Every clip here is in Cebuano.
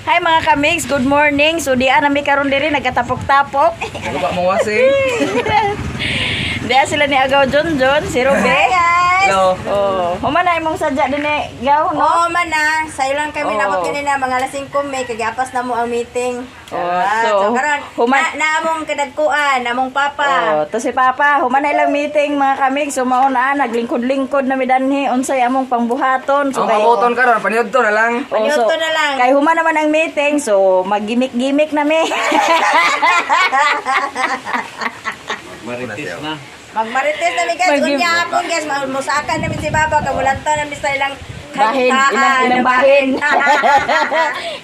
Hi mga kamigs, good morning. So diya nami karon diri nagkatapok-tapok. Ano ba mo wasing? Diya sila ni Agaw John John, si Ruby. Hi guys! Hello. Oh, human na imong sadya dinhi, Gaw, no? Oo man na, sayo lang kami Oo. nabot kanina mga alas 5 may kagiapas na mo ang meeting. Oo, Ah, so, so, karon na among kadagkuan, among papa. Oh, to si Papa, human na ilang meeting mga kamigs. So mao na naglingkod-lingkod na mi danhi unsay among pangbuhaton. So Ang kabuton karon, paniudto na lang. Oh, so, Paniudto na lang. Kay human naman ang meeting, so mag-gimmick-gimmick na mi. Marites na. Magmarites na mi guys, unya hapon guys, mamusakan namin si Baba, kamulantaw namin sa ilang Bahin, ilang, kantaan. ilang bahin.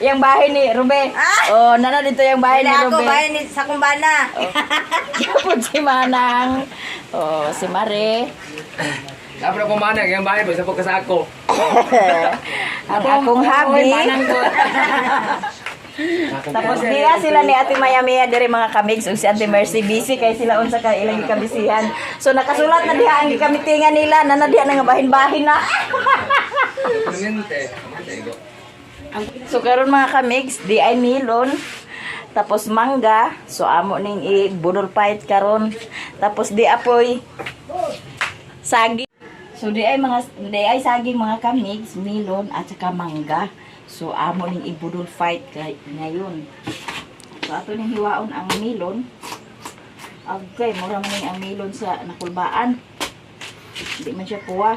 Yang bahin ni Rube. Ah! Oh, nana dito yung bahin ni Wala ako, Rube. bahin ni sa kumbana. Yapon si Manang. Oh, si Mare. Dapat ako manag, yung bahay ba sa pagkasako. Ang akong habi. Tapos diya sila ni Ate Maya Mia diri mga kamigs ug si Ate Mercy busy kay sila unsa ka ilang gikabisihan. So nakasulat na diha ang gikamitingan nila nana diha na nga bahin-bahin na. Permanente. So karon mga kamigs, di ay milon. Tapos mangga, so amo ning i-budol fight karon. Tapos di apoy saging. So di ay saging mga kamigs, milon at saka mangga. So amo ning ibudol fight ngayon. So ato ning hiwaon ang milon. Agay, mura man ning ang milon sa nakulbaan. Di man siya puwa.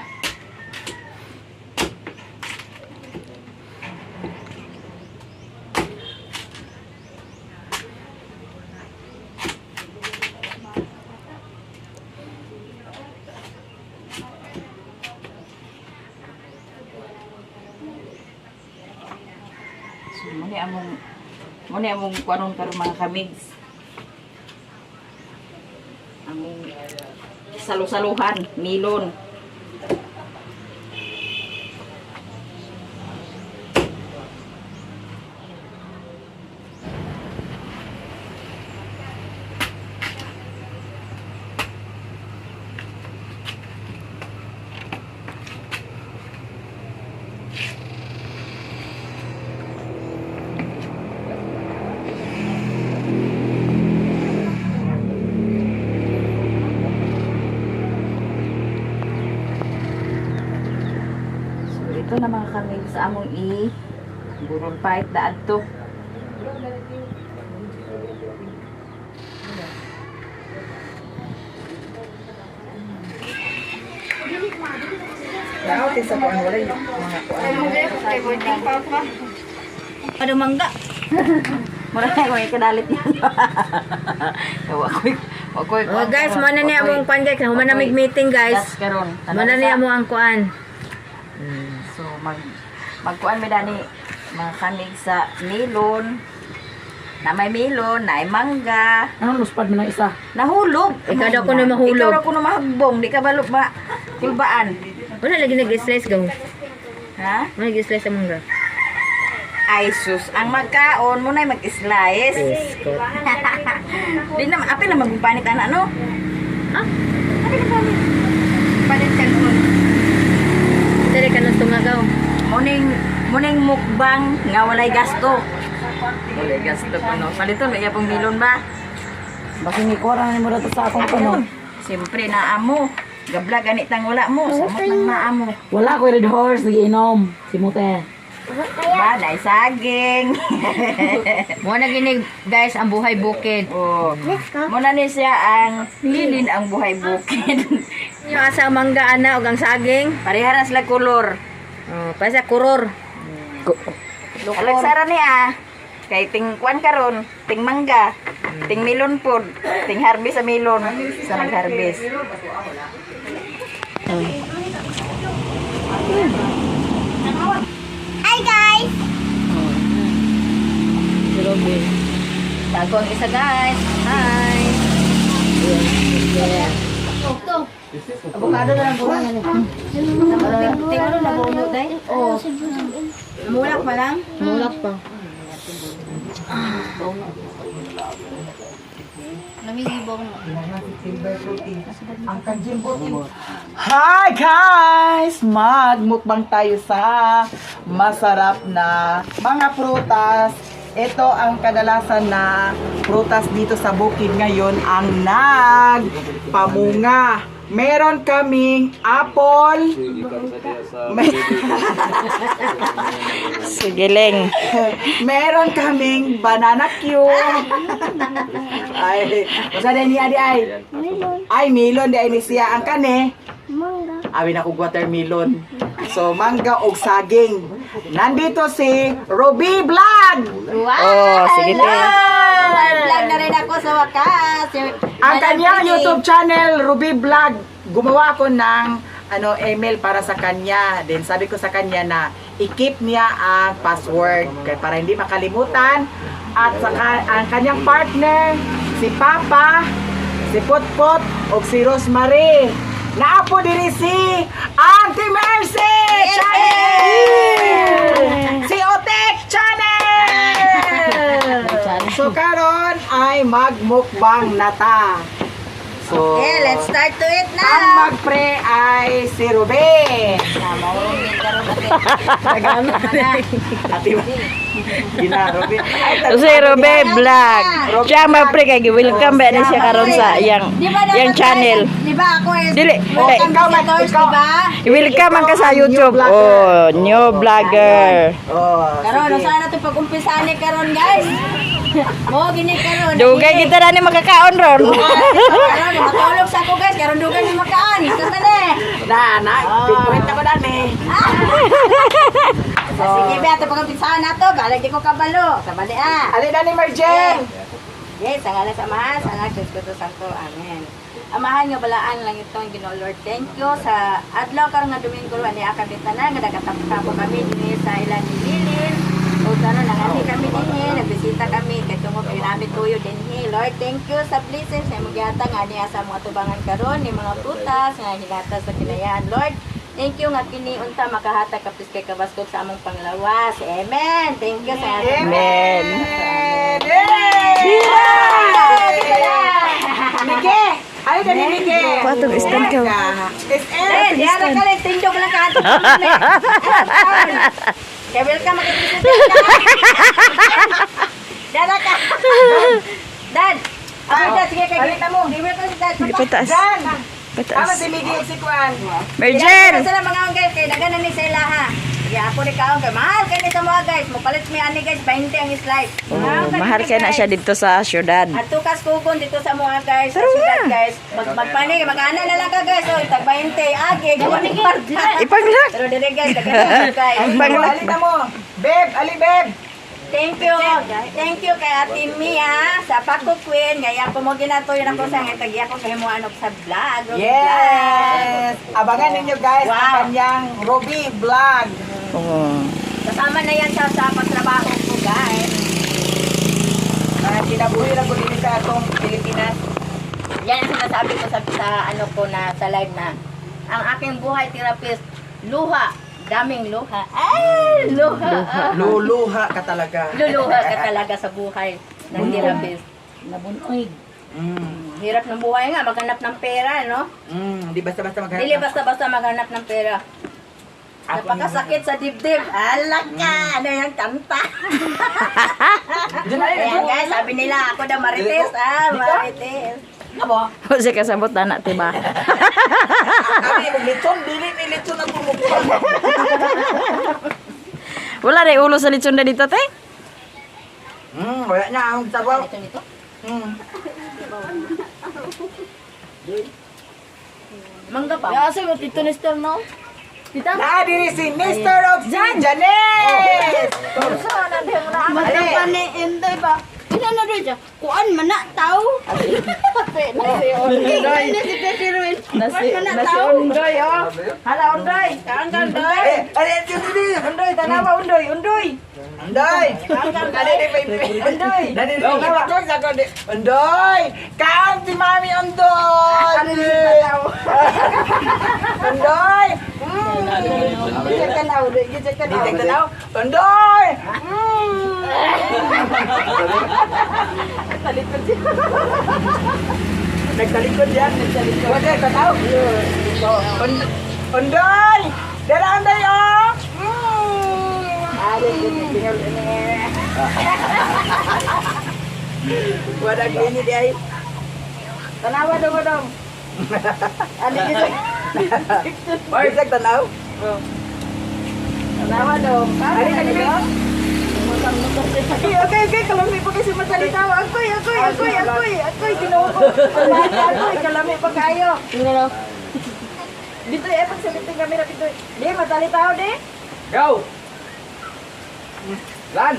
So, muna among kuanon karon mga kamigs. Among salu-saluhan, milon. So ito na mga kamigs among i burol fight daad to. Ano mangga? Mura na ko ikadalit niya. Wa koy Oh guys, mo na niya among kuan guys, human na mig meeting guys. That's karon. Mo na niya mo ang kuan. So magkuan mi dani mga kamig sa melon. Na may melon, na may mangga. Anong luspad mo na isa? Nahulog. Ikaw daw kuno mahulog. Ikaw daw kuno mahagbong, di ka balo ma kulbaan. Wala lagi nag-slice gaw. Ha? Wala nag-slice ang mangga. Ay sus, ang magkaon mo na mag-slice. Yes, ko. Di na apil na magpanit ana no. Ha? Apil na panit. Palit ka nun. Dere ka nung tungagaw. Muning muning mukbang nga walay gasto. Walay gasto kuno. Paliton may pong milon ba? Basin ikuha na mo dito sa akong kuno. Siyempre naamo. Gabla ganit tang wala mo. Samot nang naamo. Wala ko red horse, nagiinom. Si Mute. Ba, nay saging. Mo na gini guys ang buhay bukid. Oh. Muna ni siya ang lilin ang buhay bukid. Yung asa ang mangga ana og ang saging. Parehara sila kolor. Oh, pa sa kuror. Alagsara ni ah. Kay ting kuan karon, ting mangga, ting melon pod, ting harvest sa melon, sa nag-harvest. Hi guys. Tago ang isa guys. Hi. Avocado na lang buwan ano. Tingnan mo na buno day. Oh. Mulak pa lang. Mulak pa. Hi guys! Magmukbang tayo sa masarap na mga prutas. Ito ang kadalasan na prutas dito sa bukid ngayon ang nagpamunga. Meron kaming apple. Sige, Leng. Meron kaming banana cue. Ay, usa din niya di ay. Ay, melon di ay ni siya ang kani. Mangga. Abi na kog watermelon. So, mangga og saging. Nandito si Ruby Vlog. Wow! Oh, sige, te. May vlog na rin ako sa wakas. Ang kanyang YouTube channel, Ruby Vlog. Gumawa ako ng email para sa kanya. Then sabi ko sa kanya na i-keep niya ang password kay para hindi makalimutan. At saka ang kanyang partner, si Papa, si Potpot, o si Rosemary. Naapo diri si Auntie Mercy Channel! Si Otek Channel! So karon ay magmukbang na ta. So, Okay, let's start to it na. ang magpre ay si Ruben. Ate ba? Gina, Ruben. Ay, Si Robe Vlog. Siya mapre kay welcome ba ni siya karon sa iyang Di ba dapat iyang channel. guys, di ba ako is Dili, welcome ikaw man, visitors, ikaw. di ba? Welcome man ka sa YouTube. Oh, new vlogger. Oh, Karon, sige. saan na ito pag-umpisa ni karon guys? Mo gini karon. Dugay kita na ni makakaon ron. Karon, matulog sa ako guys, karon dugay ni makaan. Sa tani. Na, na, pinkwenta ko dami. So, sige ba, ito pag-umpisahan na to, balag di ko kabalo. Sa bali ah. Ali na ni Marjen. Yes, ang ngalan sa Amahan, sa Anak, sa Espiritu Santo. Amen. Amahan nga balaan lang itong Ginoo Lord. Thank you sa adlaw karon nga Domingo ani kami tanan nga nagkatapos kami dinhi sa ilang gibilin. O karon nangani kami dinhi, nagbisita kami kay tungod kay nami tuyo dinhi. Lord, thank you sa blessings na imong gihatag ani sa mga tubangan karon ni mga prutas nga hinata sa kinayaan. Lord, thank you nga kini unta makahatag kapis kay kabaskog sa among panglawas. Amen. Thank you sa Amen. Yay! Mike! Ali na ni Mike. Patong stand ka. SM. Eh, di ara ka lang, tindog lang ka ato. Kaya welcome makikita. Dara ka. Dad. Ako dad, sige kay kita mo. Di welcome si Dad. Pataas. Jan! Tama Pataas. si Miki ug si Kuan. Mergel. Sila mga guys kay dagan na ni sila ha. Sige ako ni kaon kay mahal kay ni sa mga guys. Mopalit mi ani guys 20 ang slice. Oh, mahal kay na siya dito sa syudad. At tukas kugon dito sa mga guys, sa Pero syudad nga. guys. Magpani, mag-ana na lang ka guys. Oh, tag 20 agi, gawa ni parda. Ipaglak. Pero dire guys, dagan na guys. Ipaglak. Ali na mo. Beb, ali beb. Thank you. Thank you kay Ate Mia sa Paco Queen. Gaya ko mo ginatoy na ko sa nga tagya ko kay mo anok sa vlog. Ruby Vlog. Yes! Abangan ninyo guys ang Wow. kanyang Ruby Vlog. Oh. Kasama na yan sa pagtrabaho ko, guys. Mga kinabuhi lang ko din sa atong Pilipinas. Yan ang sinasabi ko sa ano ko na sa live na ang aking buhay therapist, luha, daming luha. Ay, luha. Ah. Luluha ka talaga. Luluha ka talaga sa buhay ng therapist. Nabunoy. Hirap ng buhay nga, maghanap ng pera, no? Di basta-basta maghanap. Dili basta-basta maghanap ng pera. Napakasakit sa dibdib. Alak ka! Ano yan? Kanta. Diyan ay, Ayan guys, sabi nila ako daw marites. Ah, marites. O siya kasabot na na, tiba. Kami mo litson, dili ni litson ang mukbang. Wala rin ulo sa litson na dito, te. Wala na ang sabaw. Ito nito. Mangga pa. Asa mo tito ni Star no? Tita? Na diri si Mr. of si Janet. Mata pa ni Inday ba? Ina na rin siya. Kuan man na tao. Undoy. Nasi, nasi Undoy, oh. Hala, Undoy. Kaan ka, Undoy? Eh, ali ali Undoy, tanawa, Undoy, Undoy. Undoy. Dali ni baby. Undoy. Dali ni tanawa ko sa ko. Undoy. Kaon si Mami Undoy. Undoy. Gijek tanaw, gijek tanaw. Di tanaw. Undoy. Nagtalikod yan. Nagtalikod. Wala, tanaw. Undoy! Dara, Undoy, oh! Tingol ini. Wala gini di ay. Tanawa dong dong. Ani kita. Bisag tanaw. Tanawa dong. Ari ka dili. Okay, okay, okay. Kalami pa kasi masalita. Ako'y, ako'y, ako'y, ako'y, ako'y, ginawa ko. Ako'y, kalami pa kayo. Dito eh, pagsalit ng camera dito. Di, matalitaw di. Go! Lan!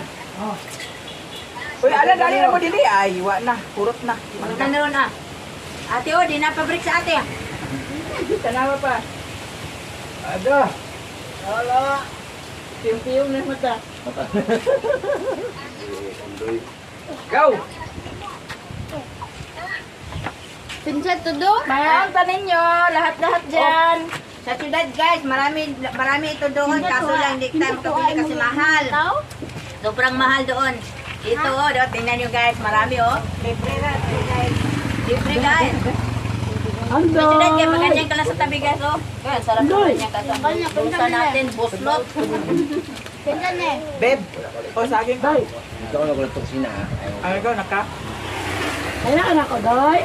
Uy, ala dali na mo dili ay wa na, kurot na. Ano na ron ah. Ate oh, di na pabrik sa ate. Tanawa pa. Ada! Wala. Piyong-piyong na mata. Go! Pinsa to do? Mayroon pa ninyo, lahat-lahat dyan. Sa syudad guys, marami marami ito doon kaso lang di tayo makabili kasi mahal. Sobrang mahal doon. Dito oh, do, tingnan nyo guys, marami oh. Libre na, guys. Libre guys. Sa syudad kaya maganyan ka lang sa tabi guys oh. Kaya sarap ng ganyan ka sa Busa natin, buslot. Pinsa na. Beb, o sa akin. Doy. Ikaw na ko toksina. Ang ikaw naka. Kailangan ako, Doy.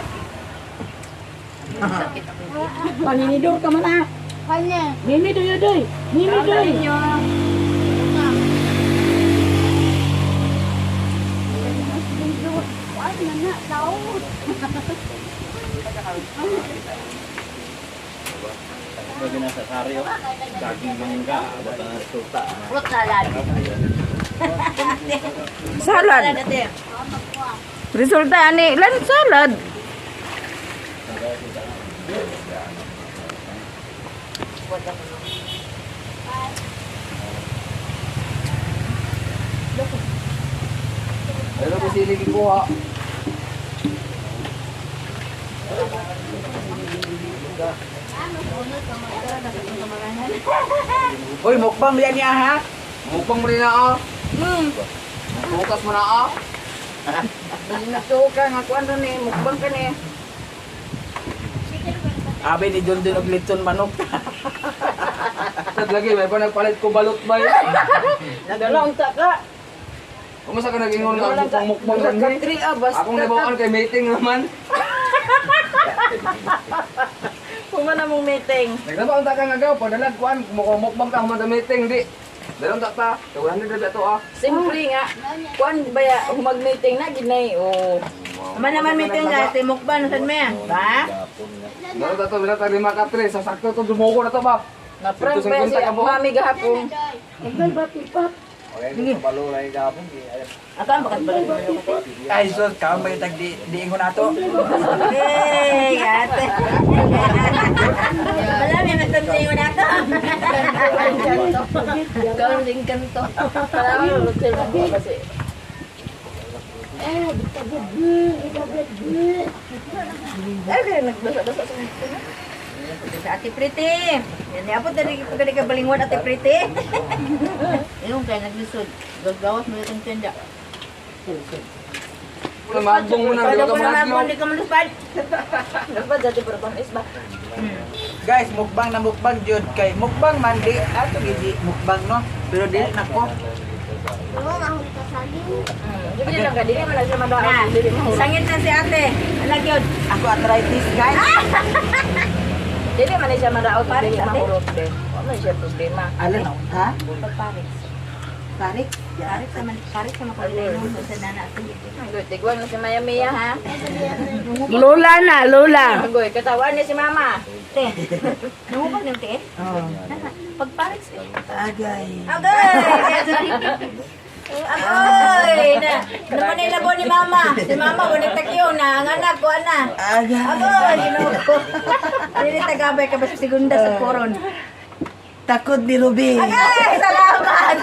Paninidor ka man ah. Kanya. Mimi doy, doy. Mimi doy. Kuan man na tao. Pwede na sa sari oh. Daging mangga, bata ng resulta. Fruit salad. Salad. Salad ate. Resulta ani, lan salad. Pero kung sili kikuha. Uy, mukbang yan niya ha. Mukbang mo rin na ah. Bukas mo na ah. Nagtuo ka nga kuan ron eh, mukbang ka ni. Abi ni John din og litson manok. Sad lagi, may pa nagpalit ko balot ba yun? Nagala unta ka. Kumusta ka nag-ingon ka Wala ka. mukbang mukbang Wala ka lang tri ah, basta. Akong nabawaan kay meeting naman. Kuma na mong meeting. Naglabaon ta ka nga gaw, padalag kuan, mukbang mukbang ka human sa meeting di. Dalon ta ta, 100 na to ah. Simpre nga. Kuan ba ya mag-meeting na ginay oh. Naman naman meeting guys, ate mukbang sad me. Ba? Dalon ta to, binata lima ka tres, sakto to dumuko na to ba. Na-prank pa ya si 150 ka buok. mami gahapon. Doy, batipat. Ako ang bakat balot. Ay sus, kaon ba yung tag di diingon ato? Hey, ate. Wala, may matansiyo na to. Gawin din kanto. Parang hotel ako kasi. Eh, bitagid. Bitagid. Ay, kaya nagbasa-basa sa Sa Ate Pretty. Yan, niabot na rin pagkali ka balingwan, Ate Pretty. Ayun, kaya naglisod. Gagawas mo itong tenda. Magbong mo na, di Pwede ka ko na mahagyo. mabong, di ka maluspad. Dapat dati pero pamis ba? Guys, mukbang na mukbang jud kay mukbang man di ato gidi mukbang no. Pero dili nako. Oo, ang kasaging. Dili lang ka dili man lang siya Na, madaot, dili mahurot. sangit na si ate. Alag yun. Ako arthritis, guys. Dili man siya madaot, Paris, dili ate? mahurot de. Wa man siya problema. Ala no, ha? Pagparis. Parik? Parik naman, parik naman kung ilan sa nana ate. Agoy, tigwan na si Maya Mia ha. Lola na, Lola. Agoy, katawan niya si Mama. Te, nangubag ng te? Oh. Pagparis eh. Agay. Agoy! Agoy! Na, naman nilabo ni Mama. Si Mama, wala tagyo na. Ang anak ko, ana. Agay. Agoy! Ginoo ko. Dili tagabay ka ba sa segunda sa koron? Takot ni Ruby. Agoy! Salamat!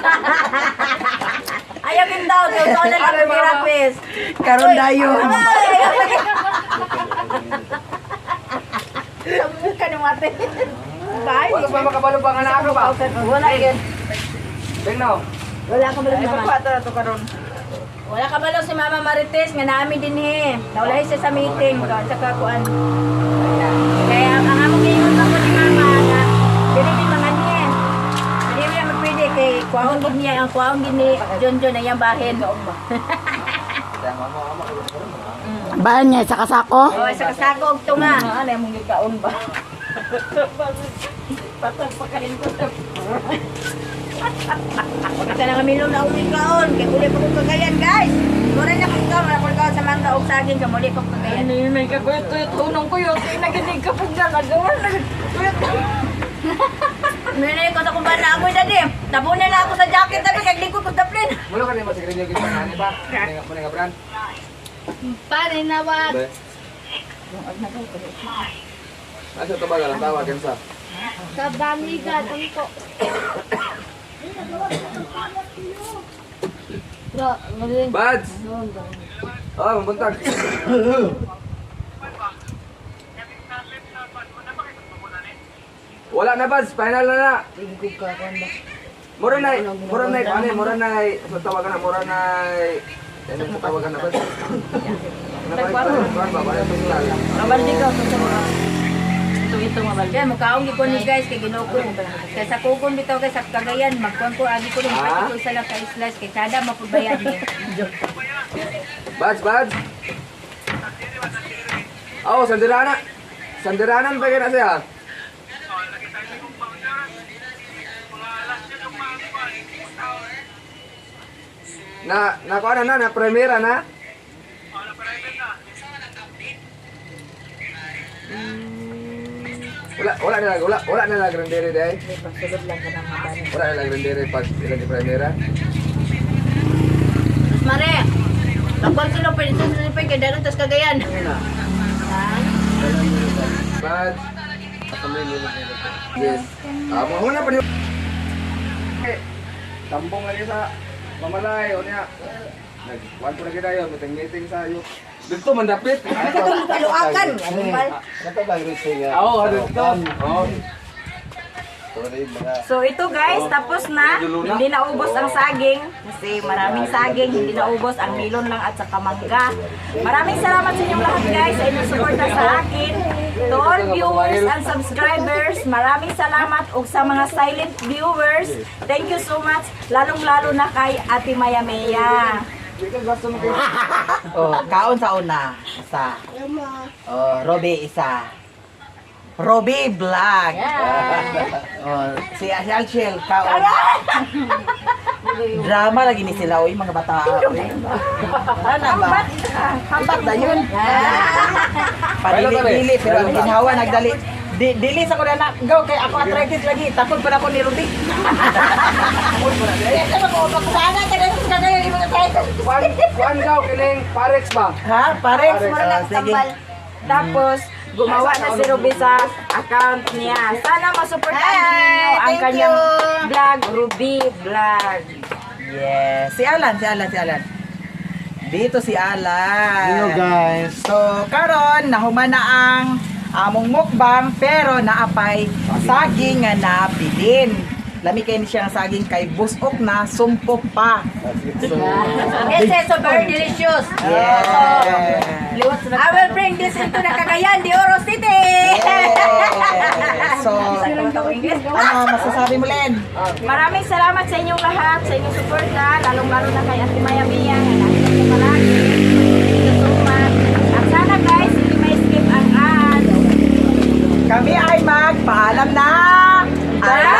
Ayaw kin daw. Totoo na lang ang therapist. Karon dayon. Agoy! Sabi ka nung ate. Bye. Wala pa makabalo pa nga na ako ba? Wala gyud. Tingnan. Wala ka balong Ay, naman. pagkuha to na to karon. Wala ka balong si Mama Marites nga namin din eh. Naulahi siya sa meeting sa kuan. Kaya ang among giingon pa ko ni Mama nga dili mi mga niya. Dili mi magpwede kay Kuwaon gid niya, ang kuwaon gid ni John John ang iyang bahin. Bahan niya sa kasako. Oh, sa kasako og tunga. Ano yung mong gikaon ba? Patag pakain ko sa Pagkita na kami na uli kaon, kay uli pa kong Cagayan, guys. Mura na kong kaon, wala kong kaon sa mangga og saging, kay muli pa kong Cagayan. Ano yun, may kaguyot-tuyot unong kuyot. Kaya naginig ka pag nagagawa. Naguyot. Nilay ko sa kumbana amoy dadi. Tabunan na ako sa jacket tabi kay lingkod ko daplin. Mula ka rin ba sa grinyo kita nga ba? Muna nga brand. Pare nawag. Be. Asa to ba lang tawag kinsa? Sa Banigan, ano to? Buds. Oh, mabuntag. Wala na, Buds, final na na. Mura na, mura na, ano, mura na, sa tawagan na, mura na, ano sa tawagan na, Buds? Nagkuhan ba? Wala pistol. Mabaldi ka. Ito, ito, mabaldi. Kaya mukaon gid ko ni guys kay Ginoo ko. Kay sa kukon bitaw kay sa Cagayan magkuan ko agi ko ning Ah? pati ko isa lang ka slice kay sada mapudbayan ni. Buds, Buds. Oh, sandirana. Sandiranan pa na siya. Na, nakuha na na, na premiera na. Wala, wala na lang, wala, wala na lang grandere day. Wala na lang grandere pag ilang di premiera. Mas mare. Magkuan sila pwede sa pa kay daron tas Cagayan. But yes. Ah, mo na pa niyo. Tambong lagi sa Mamalay o niya. Nagkuan ko na kita yun, meeting meeting sa iyo. Dito mandapit. Kaluakan. Oo, dito. Oh. So ito guys, tapos na. Hindi naubos ang saging. Kasi maraming saging, hindi naubos. Ang milon lang at saka mangga. Maraming salamat sa inyong lahat guys sa inyong suporta sa akin. To all viewers and subscribers, maraming salamat ug sa mga silent viewers. Thank you so much. Lalong-lalo na kay Ate Maya Maya. Oh, kaon sa una. Isa. Oh, Roby isa. Roby Vlog. Oh, si si Alchel kaon. Drama lagi ni sila oy mga bata. Oy. Ano ba? Hambat na yun. Padili-dili pero ang ginhawa nagdali. Di, dili sa ko na go kay ako arthritis lagi. Takod pa na ako ni Ruby. Sana taga sa Cagayan di mga tayo. Kuan, kuan daw kining Parex ba? Ha? Parex. Parex. Ah, sige. Tapos, gumawa na si Ruby sa account niya. Sana masuportahan din ninyo ang Thank kanyang you. vlog, Ruby Vlog. Yes. Si Alan, si Alan, si Alan. Dito si Alan. Hello guys. So, karon nahuman na ang among mukbang pero naapay saging nga nabilin. Lami kay ni siyang saging kay busok na sumpok pa. So, This is so very delicious. Yes. I will bring this into the Cagayan de Oro City. Yes. So, ano masasabi mo, Len? Maraming salamat sa inyong lahat, sa inyong suporta, lalong-lalo na kay Ate Maya Mia, nga nakita ko palagi. Thank you so much. At sana guys, hindi may skip ang ad. Kami ay magpaalam na. Bye!